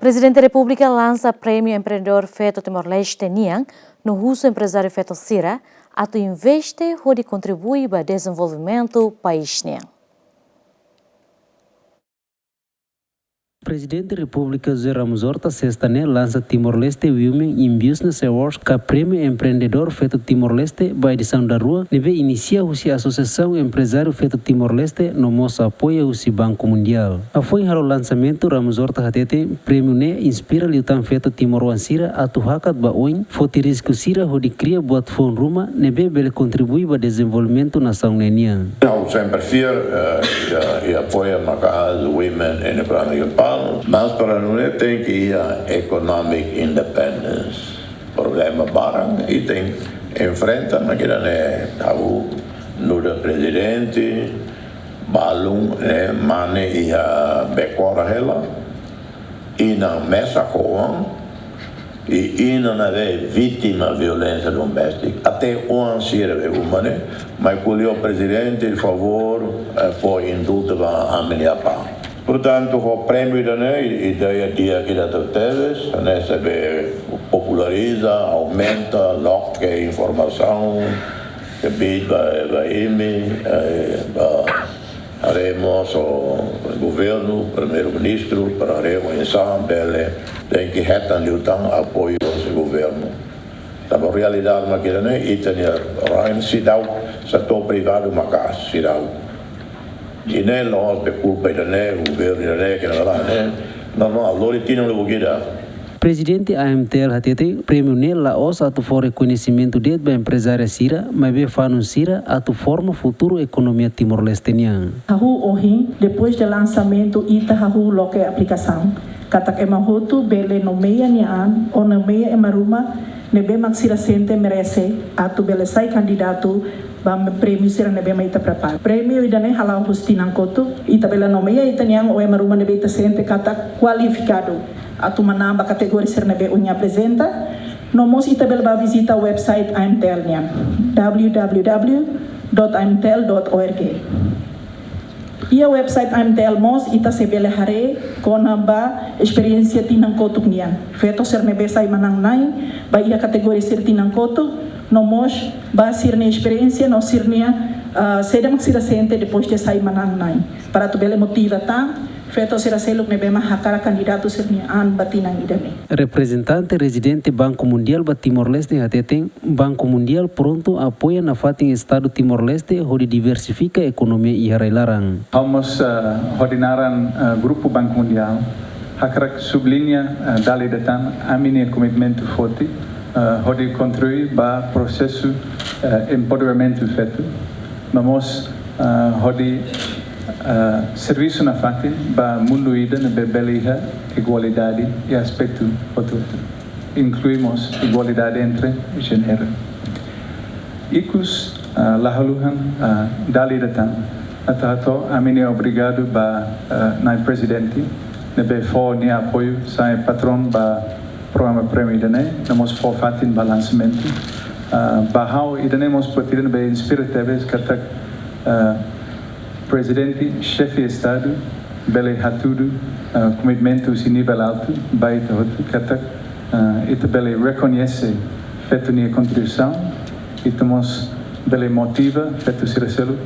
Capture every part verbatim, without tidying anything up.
Prezidente Repúblika lansa Prémiu Empreendedór Feto Timor-Leste nian, no husu emprezáriu feto sira atu investe hodi kontribui ba dezenvolvimentu país nian. Prezidente Repúblika José Ramos Horta sesta ne'e lansa Timor-Leste Women in Business Awards ka Prémiu Empreendedór Feto Timor-Leste ba edisaun daruak ne'ebé inisia husi Asosiasaun Emprezáriu Feto Timor-Leste no mós apoia husi Banku Mundiál. Hafoin halo lansamentu, Ramos Horta hateten prémiu ne'e inspira liután feto timoroan sira atu hakat ba oin, foti risku sira hodi kria buat foun ruma ne'ebé bele kontribui ba dezenvolvimentu nasaun ne'e nian. Ha'u sempre fiar, eh, iha, iha apoia maka'as women iha nia planu iha panel, mas para nune'e tenke iha economic independence. Problema barak ita enfrenta, mas ida-ne'e ha'u nu'udar prezidente, balun ne'e mane iha Bekora hela, inan mesak ho oan, i inan ne'ebé vítima violénsia doméstika, até oan sira be uma ne'e, mai ko'alia ho prezidente, favór, eh, fó indultu ba ami-nia apá. Portantu, ho prémiu ida-ne'e, ideia di'ak ida tebes, ne'e sei be populariza, aumenta, loke informasaun, kbiit ba, ba imi, eh, ba haree mós ho governu, primeiru-ministru, para haree oinsá bele, tenke hetan liután apoiu husi governu. Tanba realidade mak ida-ne'e, ita-nia rain seidauk, setór privadu maka'as, seidauk. I ne'e la'ós be kulpa ida-ne'e, governu ida-ne'e, ke la ne'e. No, no, lori tinan lubuk ida. Prezidente A M T L hateten, prémiu ne'e la'ós atu fó rekoñesimentu de'it ba emprezáriu sira, maibé fanun sira atu forma futuru ekonomia Timor-Leste nian. Hahú ohin, depois de lansamentu, ita hahú loke aplikasaun. Katak ema hotu bele nomeia nia an, ou nomeia ema ruma ne'ebé mak sira sente merese, atu bele sai kandidatu ba prémiu sira ne'ebé mak ita prepara. Prémiu ida-ne'e hala'o husi tinan kotuk, ita bele nomeia ita-nia an ou ema ruma ne'ebé ita sente katak kualifikadu atu manán ba kategoria sira ne'ebé ohin aprezenta. No mós ita bele bá vizita website A M T L nian, W W W dot A M T L dot org. Iha website A M T L mós ita sei bele haree kona-ba esperiénsia tinan kotuk nian. Feto sira ne'ebé sai manán-na'in ba iha kategoria sira tinan kotuk, no mós ba sira-nia esperiénsia no sira-nia, ah, saida mak sira sente depois de sai manán-na'in. Para atu bele motiva tan feto sira seluk ne'ebé mak hakarak kandidatu sira-nia an ba tinan ida-ne'e. Reprezentante rezidente Banku Mundiál ba Timor-Leste hateten, Banku Mundiál prontu apoia nafatin Estadu Timor-Leste hodi diversifika ekonomia iha rai-laran. Ha'u mós, eh, hodi naran, eh, Grupu Banku Mundiál, hakarak subliña, eh, dala ida tan, ami-nia komitmentu forte, eh, hodi kontribui ba prosesu, eh, empoderamentu feto. No mós, eh, hodi, eh, servisu nafatin ba mundu ida ne'ebé bele iha igualdade iha aspetu hotu-hotu, inklui mós igualdade entre jéneru. Ikus, ah, la haluha, ah, dala ida tan, atu hato'o ami-nia obrigadu ba, ah, Nai Prezidente, ne'ebé fó nia apoiu, sai patrón ba programa prémiu ida-ne'e, no mós fó fatin ba lansamentu. Ah, ba ha'u ida-ne'e mós buat ida ne'ebé inspira tebes katak, ah, Prezidente, Xefe Estadu, bele hatudu, ah, komitmentu husi nivel altu, ba ita hotu, katak, ah, ita bele rekoñese feto nia kontribuisaun, ita mós bele motiva feto sira seluk,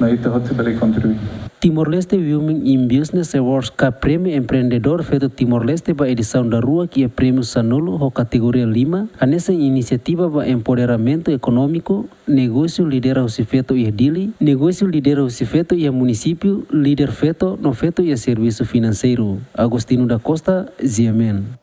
no ita hotu bele kontribui. Timor-Leste Women in Business Awards ka Prémiu Empreendedór Feto Timor-Leste ba edisaun daruak iha prémiu sanulu ho kategoria lima, hanesan inisiativa ba empoderamentu ekonómiku, negósiu lidera husi feto iha Dili, negósiu lidera husi feto iha munisípiu, líder feto no feto iha servisu finanseiru. Agostinho da Costa, G M N.